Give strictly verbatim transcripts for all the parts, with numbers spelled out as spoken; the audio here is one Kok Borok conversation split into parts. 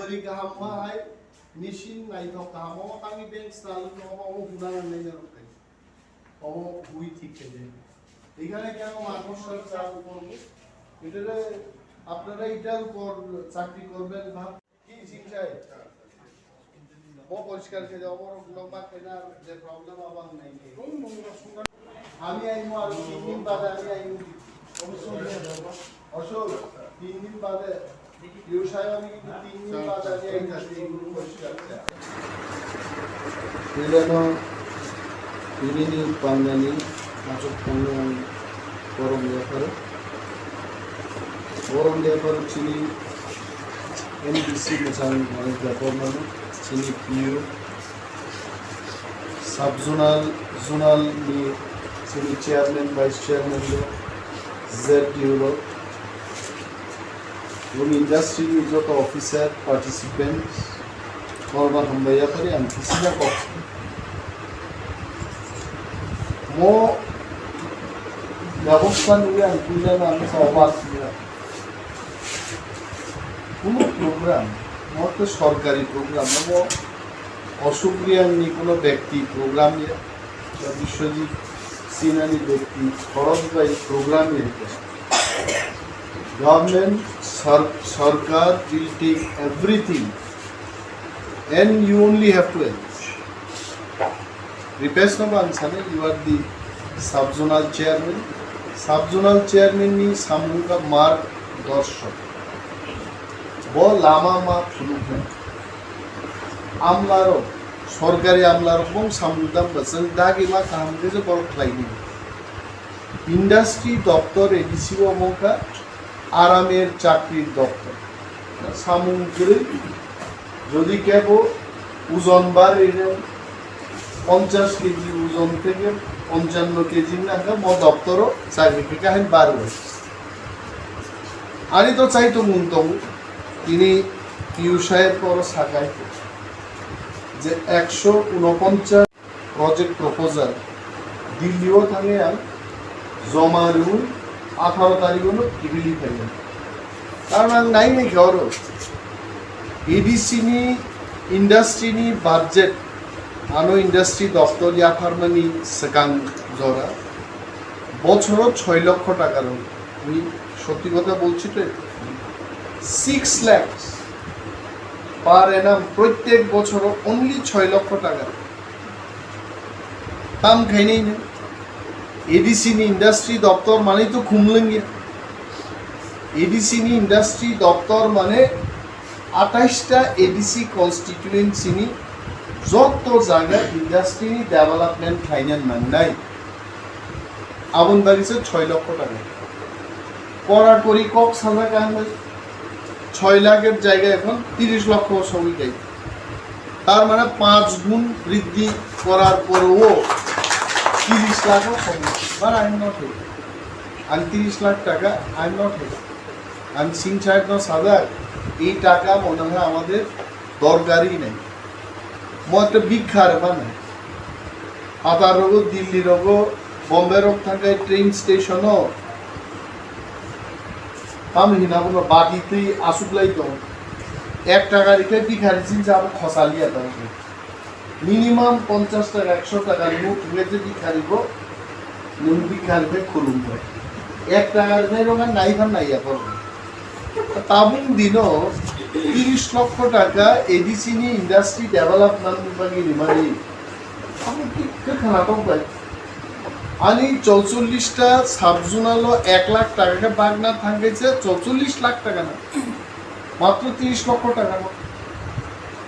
Kaham ma hai, machine naithok kaham, omo tangwi bank swnam, omo, omo huna nangnai norok khai. Omo hui thik khe de. এখানে কেন মাকড় সাহেব চালু করবো? এটা আপনারা এটার উপর চাকরি করবেন ভাব কি সিং সাহেব? Mo poriskar khe de, omo rok nok ma khe na, je problem abang nai khe. Ami aimo aro tin din bade ami aimo. Oshok, tin din bade. Yo sai ami kintu tin din bade ami aimo, tin din poriskar khe. Belano tinini pangnani achuk phangno ang borom yapharo. Borom yapharo chini M D C mwchang manwi yaphar mano, chini P U. Sub zonal, zonal ni chini chairman, vice chairman rok, Z D O rok, এবং industry ni joto officer, participant, norma hambai yaphari ang kisa kok. Mo ব্যবস্থা নিয়ে ang kisa na ang sa obas niya. কোনো program, mo to sorkari program, mo Ashok Reang ni কোনো ব্যক্তি program ya, ba Biswajit Sinha ni ব্যক্তি খরচ bai program ya. Government, sor-, sorkar will take everything and you only have to arrange. Ripesh no ang sani, you are the sub zonal chairman. Sub zonal chairman ni samung ka mark dorshok. Bo lama ma phunuknai. Amlarok, sorkari amlarok bong samung dam ba, chwng dagi ma kaham khe je borok khlaidi. Industry doptor A D C o mokha aramer chakrir doptor. Samung kwrwi, jodi kebo ojon barwi rw ponchash kg ojon theke ponchanno kg nangkha mo doptoro chakri khe kahin barwi. Ani to chai tongmung tongo, tini Piyush Saheb oro sakai je ekso unoponchash project proposal Delhi o thangwi ang joma rwi atharo tarikh o no kibili phaio. Karon ang nai nai khe oro A D C ni industry ni budget, ano industry doptor yapharmani swkang jora bochoro choi lokho taka rw. Ami sotti kotha bolchi to, six lakhs per annum, prottek bochoro only choi lokho taka. Tam khainai no. A D C ni industry doptor mane to khumlwngya. A D C ni industry doptor mane atais ta A D C constituency ni joto jaga industry ni development khlaina nangnai. Aboni bagwi se choi lokho taka. Korakori kok sajak ang bai, choi lakh er jaiga ekhon tirish lokho sogwi kai. Tar mane panch gun briddhi korar poreo tirish lakh o sogwi. But I am not happy. Ang tirish lakh taka, I am not happy. Ang Singh saheb no sajak, ei taka mone hoy amader dorkari nei. Mo ekta bikha rwmani. Phatar rogo, Delhi rogo, Bombay rok thangkhai train station o. Tam hina bono bati twi aswk lai tong. Ek taka rikhe bikha ri chinsa abo khosa liya tong. Minimum ponchash taka, ekso taka ni muk thangkhai je bikha ribo, nwng bikha rikhe khulum bo. Ek taka rikhe rok nai phan nai ya kor. Tabung dino tirish lokho taka A D C ni industry development ni bagwi rimani. Abo ki, ki khana tong bai? Ani chorchollish ta sub zonal o ek lakh taka khe bagna thangkhe se chorchollish lakh taka na. Matro tirish lokho taka no.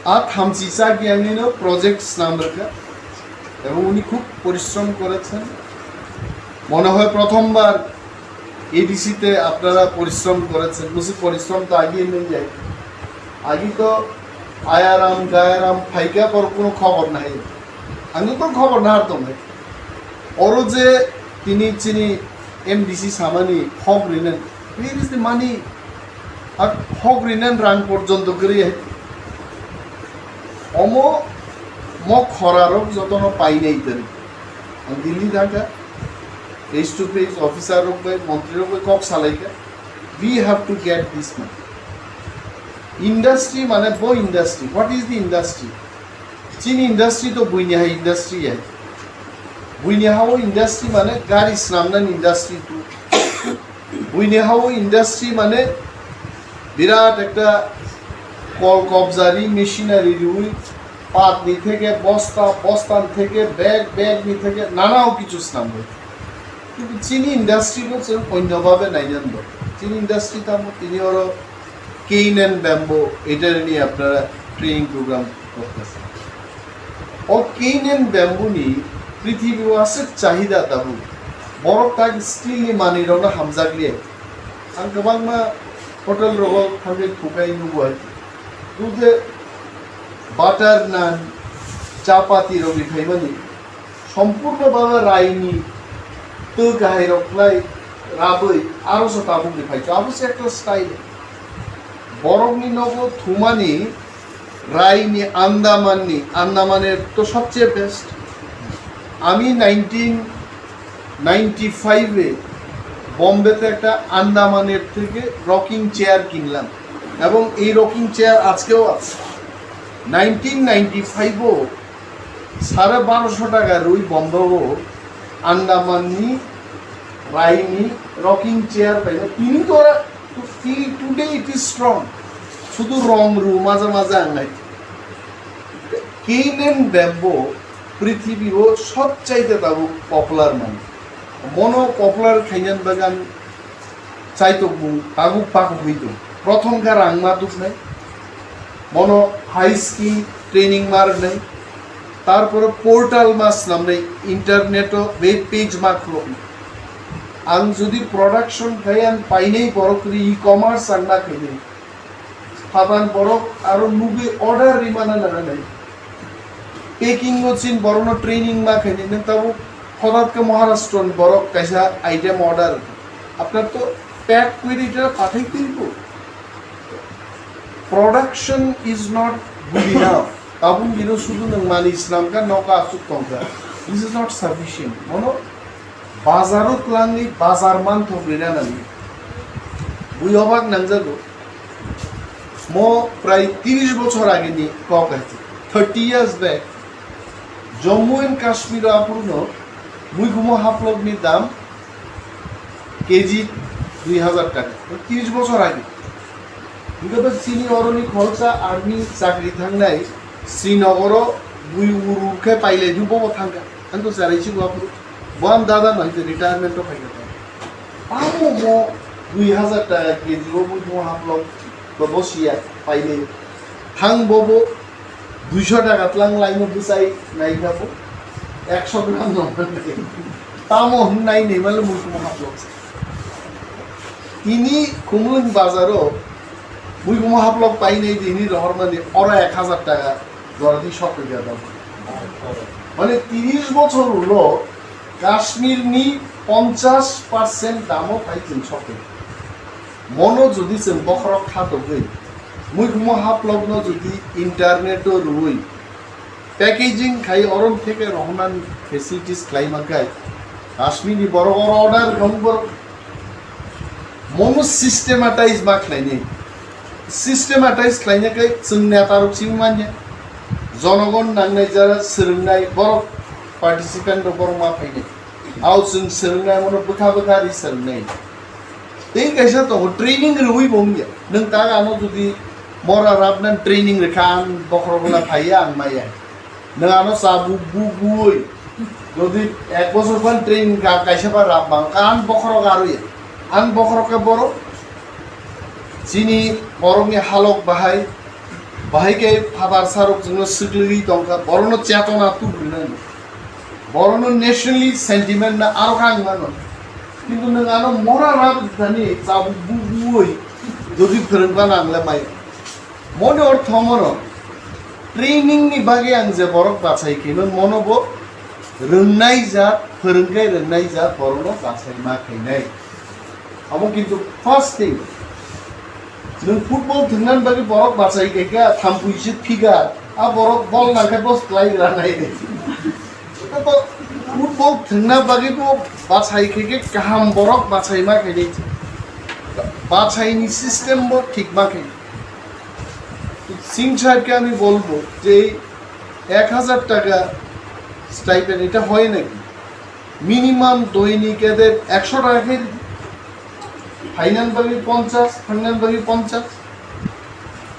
A thamchi chak yang ni no project snam rwkha. Ebong uni khub porishrom korechen. Mone hoy prothom bar A D C te apnara porishrom korechen, besi porishrom to agi nei jai. Agi to ayaram, gayaram, phaika por kuno khobor nai. Ang to khobor nahar tong nai. Oro je tini chini M D C samani hok rinen, where is the money? Ar hok rinen rang porjonto kwrwi hai. Omo mo khorarok jotono painai tari. Ang Delhi thangkha, face to face officer rok bai, montri rok bai kok salaikha. We have to get this money. Industry mane bo industry. What is the industry? Chini industry to buini hai industry ya. Buini hao industry mane gari swnamnani industry tu. Buini hao industry mane birat ekta kol kobjari machinery riwi patni theke bosta, bostan theke bag, bagni theke nanao kichu swnamwi. Kintu chini industry no chwng onyo babe nainani bo. Chini industry tamo tini oro Cane and Bamboo, এটা নিয়ে আপনারা training programme করতেছেন। O cane and bamboo ni পৃথিবীও আছে চাহিদা tabuk. Borok tak steel ni manwi rokno hamjakliya. Ang kwbangma hotel rogo thangwi thukai nugo hai. Tuje butter naan, chapati rok rikhaimani. Sompurno baba raini twi kahai rok khlai rabwi aro se tabuk ni phaichu. Abo se ekta style. Borokni nogo thumani raini Andamanni, Andamaner to sobcheye best. আমি nineteen ninety ফাইভে বোম্বেতে একটা আন্দামানের থেকে rocking chair কিনলাম এবং এই rocking chair আজকেও আছে। নাইনটিন নাইনটি ফাইভও সাড়ে বারোশো টাকা রুই বন্ধ আন্দামাননি রাইনি রকিং চেয়ার পাইলে তিনি তো ওরা feel today it is strong. শুধু রং রু মাঝে মাঝে আঙাই কেইনেন ব্যাম্বো পৃথিবীও সবচাইতে তাবু পপুলার মানে মনো পপুলার খাইনান বাগান চাইতো বু তাবু পাকো হইতো প্রথম কার আংমা দুখ নাই মনো হাই স্কিল ট্রেনিং মার নাই তারপরে পোর্টাল মাস নামনে ইন্টারনেটও ওয়েব পেজ মা খুলক ang যদি প্রোডাকশন খাই ang পাইনি বরক e commerce ang na khaini phaban borok aro nugwi order rimana nana nai packing o chin borokno training ma khaini nwng tabuk hodat khe Maharashtra ni borok kaisa item order আপনার তো প্যাক করে এটা পাঠাইতেই তো Production is not good enough. Tabuk bino sudu nwng mani swnamkha noka asuk tongkha. This is not sufficient. Mono bazaro twlangwi bazar manthok rina nangwi. Bui obak nangjago. Mo prai tiris bochor ageni kok hai. Thirty years back, Jammu and Kashmir apurno muikumo haplokni dam KG দুই হাজার টাকা, তিরিশ বছর আগে। Hingke to chini oroni kholsa army chakri thangnai Srinogoro bui ur ur khe pailai du bobo thangkha. Ang to charai si bo aphuru. Bo ang dada no hingke retirement to phaikha. Tamo mo dui hazar taka keji o bui mo haplok to bo siya pailai. Thang bobo দুইশো টাকা tlang laino bwsai naikha bo একশো গ্রাম no manai. Tamo hwn nai ni male muikhum haplok. Tini Khumulwng bazaro muikhum haplok painai di hwnwi rohormani oro ek hazar taka jordi sok rwkha tamo. Mane tiris bochor ulo Kashmir ni ponchash percent damo phai chwng sok rwkha. Mono jodi chwng bokhorok khatogwi, muikhumo haplokno jodi internet-o rwui, packaging khai orom theke rohonani facilities khlai mankhai, Kashmirni borok oro order rwkha borok. Mono systematize ma khlainai. Systematize khlaina khai chwng netarok simi manya. Jonogon nangnai jara swrwngnai borok participant rok borok ma phainai. Ao chwng swrwngnai mono bwkha bwkha ri swrwngnai. Tei kaisa tongo training rwui bo wngya. Nwng tak ano jodi mora rapna training rwkha ang bokhorok wngna phaiya ang maya. Nwng ano cha bu bu buui. Jodi ek bochor phan training ka kaisa ba rap mang ka ang bokhorok arwi. Ang bokhorok khe borok chini borokni halok bahai bahai khe phatar sarok chwngno swkliwi tongkha borokno chetona tubrinani. Borokno nationally sentiment na aro kha ang mano. Kintu nwng ano mora rap thani chabuk bu buoi jodi phwrwngba nang le mai. Moni ortho mono training ni bagwi ang je borok bachai khaimon mono bo rwngnai jat phwrwngkhai rwngnai jat borokno bachai ma khainai. Abo kintu first thing. Nwng football thwngna bagwi borok bachai khaikha thampui se phiga. A borok bol nangkhe bos klai ranai de. Football thwngna bagwi bo bachai khaikhe kaham borok bachai ma khainai. Bachai ni system bo thik ma khainai. Singh সাহেবকে আমি বলবো যে এই এক হাজার টাকা স্টাইপেন্ড, এটা হয় নাকি? মিনিমাম দৈনিক এদের একশো টাকা খেয়ে দিতে, ফাইনাল ভাবে পঞ্চাশ, ফাইনাল ভাবে পঞ্চাশ,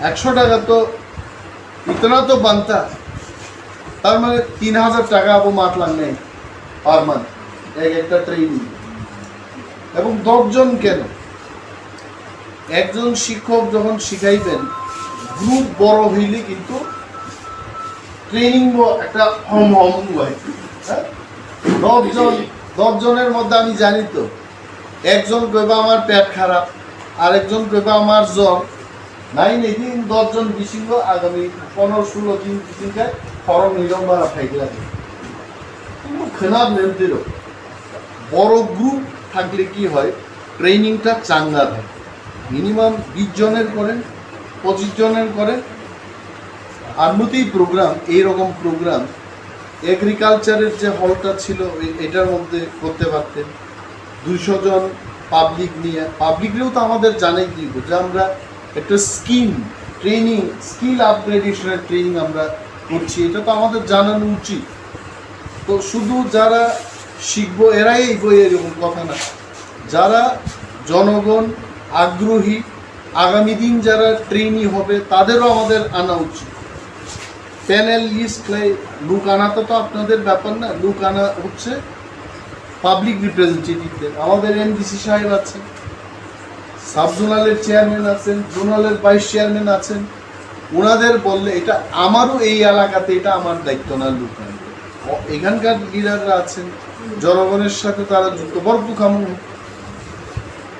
একশো টাকা তো ইতনা তো বানতা। তার মানে তিন হাজার টাকা আবো মাত লাগনে পার মান্থ এক একটা ট্রেনিং। এবং দশজন কেন? একজন শিক্ষক যখন শিখাইবেন, গ্রুপ বড় হইলে কিন্তু ট্রেনিং একটা হম হম হয়। হ্যাঁ, দশজন, দশজনের মধ্যে আমি জানি তো, একজন কইবা আমার পেট খারাপ, আরেকজন কইবা আমার জ্বর। নাই নেই দিন দশজন বিশিঙ্গ আগামী পনেরো ষোলো দিন বিশিঙ্গায় খরম নিরম বাড়া ফাইক লাগে। কিন্তু খেনার নেমতিরও বড় গ্রুপ থাকলে কি হয়, ট্রেনিংটা চাঙ্গা থাকে। মিনিমাম বিশ জনের করে, পঁচিশ জনের করে। আর মতেই প্রোগ্রাম, এইরকম প্রোগ্রাম এগ্রিকালচারের যে হলটা ছিল, ওই, এটার মধ্যে করতে পারতেন। দুইশো জন পাবলিক নিয়ে, পাবলিকরেও তো আমাদের জানাই দিব যে আমরা একটা স্কিম, ট্রেনিং, স্কিল আপগ্রেডেশনের ট্রেনিং আমরা করছি, এটা তো আমাদের জানানো উচিত। তো শুধু যারা শিখবো এরাই এই বই, এরকম কথা না। যারা জনগণ আগ্রহী, আগামী দিন যারা ট্রেনি হবে, তাদেরও আমাদের আনা উচিত। প্যানেল লিস্ট লোক আনা তো, তো আপনাদের ব্যাপার না, লোক আনা হচ্ছে পাবলিক রিপ্রেজেন্টেটিভদের। আমাদের এমডিসি সাহেব আছেন, সাব জোনালের চেয়ারম্যান আছেন, জোনালের ভাইস চেয়ারম্যান আছেন, ওনাদের বললে এটা আমারও এই এলাকাতে, এটা আমার দায়িত্ব না, লোক আনবে। অ-, এখানকার লিডাররা আছেন, জনগণের সাথে তারা যুক্ত, বড় দুঃখ আমার।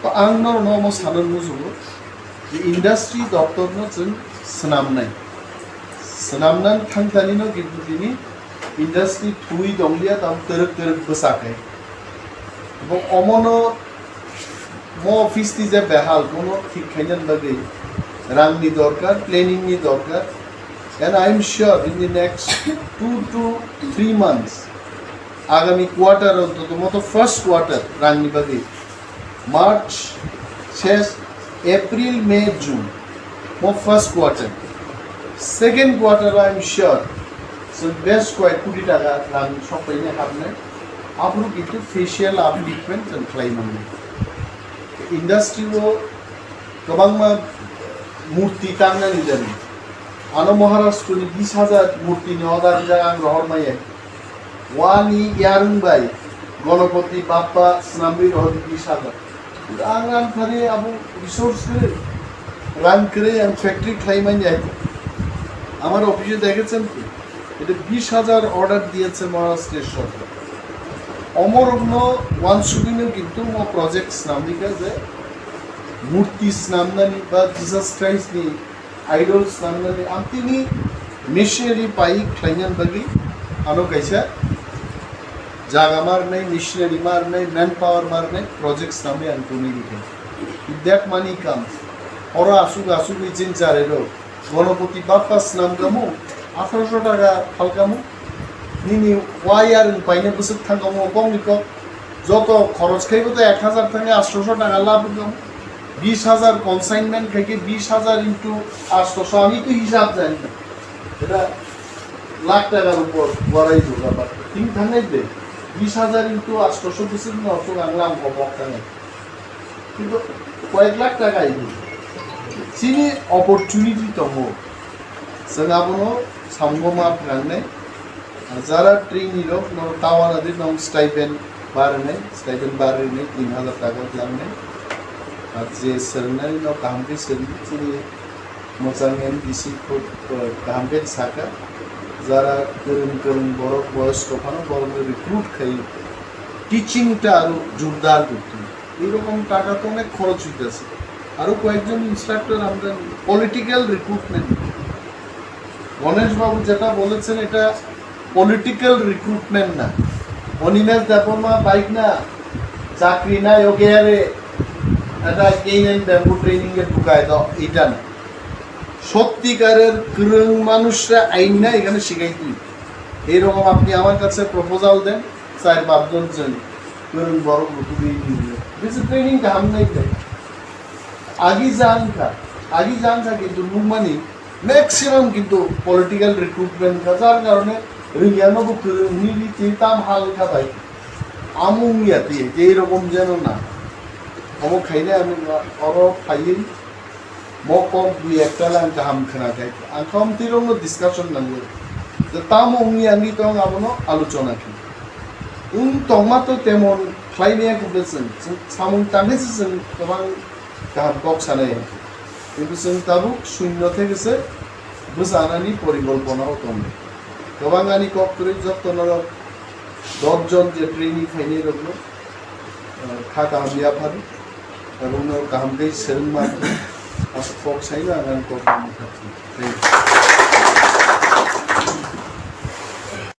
তো আং নরনো আমার সাধারণ বুঝবো যে ইন্ডাস্ট্রি দপ্তর না স্নাম নাই, স্নাম নান থাংতানি no কিন্তু তিনি ইন্ডাস্ট্রি থুই দংলিয়া তাম তেরক তেরক বসাকে এবং অমনো mo office ti je behal, bono thik khainani bagwi rangni dorkar, planningni dorkar. And I am sure in the next two to three months, agami quarter, ontoto moto first quarter rangni bagwi, March, শেষ, April, May, June, mo first quarter, second quarter, I am sure, so বেশ কয়েক কোটি টাকা rang sokpaini habnai, aphuru kintu facial upliftment chwng khlai mannai. Industry o kwbangma murti tangnani jani. Ano Maharashtra ni bis hajar murti ni order rijak ang rohor maya. Wani yarung bai Ganapati Bappa swnamwi rohor bis hajar. Ang ang thani abo resource kwrwi, rang kwrwi ang factory khlai manya. আমার অফিসে দেখেছেন কি, এটা বিশ হাজার অর্ডার দিয়েছে মহারাষ্ট্রের সরকার। অমরগ্ন ওয়ান সুদিনও কিন্তু ও প্রজেক্ট স্নামনিকা যে মূর্তি স্নামনানি বা জিসাস ক্রাইস্টনি আইডল স্নামনানি আমতিনি মেশিনারি পাই খ্লাইনান বাগি আনো কাইসা জাগা মারনাই, মেশিনারি মারনাই, ম্যান পাওয়ার মারনাই প্রজেক্ট স্নামে আনতুনি দিকে। If that money comes, oro asuk asuk ichin charero Ganapati বাপ্পা স্নাম গামু আঠারোশো টাকা ফালকামু, nini wire paine bwswk thangkamu kok ni kok, joto khoros khaibo to ek hazar thangwi atroso taka lab wngkamu, bis hazar consignment khaikhe bis hazar into atroso, ami to hisab jani na, eta lakh takar upor warai joga ba thing thangnai de, bis hazar into atroso bwswk no aswk ang lam kobok thangnai. কিন্তু কয়েক লাখ টাকা আইবে। Chini opportunity tongo. Chwng abono samungo ma phnangnai. Jara trainee rok no tawana di nong stipend barnai, stipend barnai tin hazar taka langnai. Ar je swrwngnai no kaham khe swrwngdi chini mwchang M D C khub, eh, kaham khe saka. Jara kwrwng kwrwng borok boyosko phano borokno recruit khai teaching ta aro jordar gotwi. এইরকম টাকা তো অনেক খরচ হইতেছে। আরো কয়েকজন ইনস্ট্রাক্টর আমরা political recruitment, Ganesh বাবু যেটা বলেছেন এটা পলিটিক্যাল রিক্রুটমেন্ট না। অনিমেষ দেববর্মা বাইক না, চাকরি নাই, ওকে আরে এটা কেইন এন্ড ব্যাম্বু ট্রেনিং এ ঢুকায় দাও, এটা না। সত্যিকারের কৃং মানুষরা আইন না এখানে শিখাই তুই। এইরকম আপনি আমার কাছে প্রপোজাল দেন, চার পাঁচজন জন করুন বড় গ্রুপ দিয়ে নিয়ে। বেশি ট্রেনিং কাম নাই তাই। আগে যান খা, আগে যান খা কিন্তু Numani Maximum kintu political recruitment ka, jar karone ringyano bo kwrwng hwnwi ri twi tam hal kha bai. Amo wngya twi, tei rokom jeno na. Omo khainai ani oro phaiwi mo kok dui ekta lang kaham khna khai. Ang kha omtwi rokno discussion nango. Je tamo wngya wngwi tong abono aluchona khe. Wng tongma to temon khlaimaya khe chwng, chwng samung tangwi se chwng kwbang kaham kok sanai. Kintu chwng tabuk shunyo theke se bwchanani porikolpona o tongo. Kwbang ani kok kwrwi joto norok dot jon je training khainai rokno, eh, kha kaham yaphar, tabukno kaham khe swrwngma aswk kok saino ang ani kok. Thank you.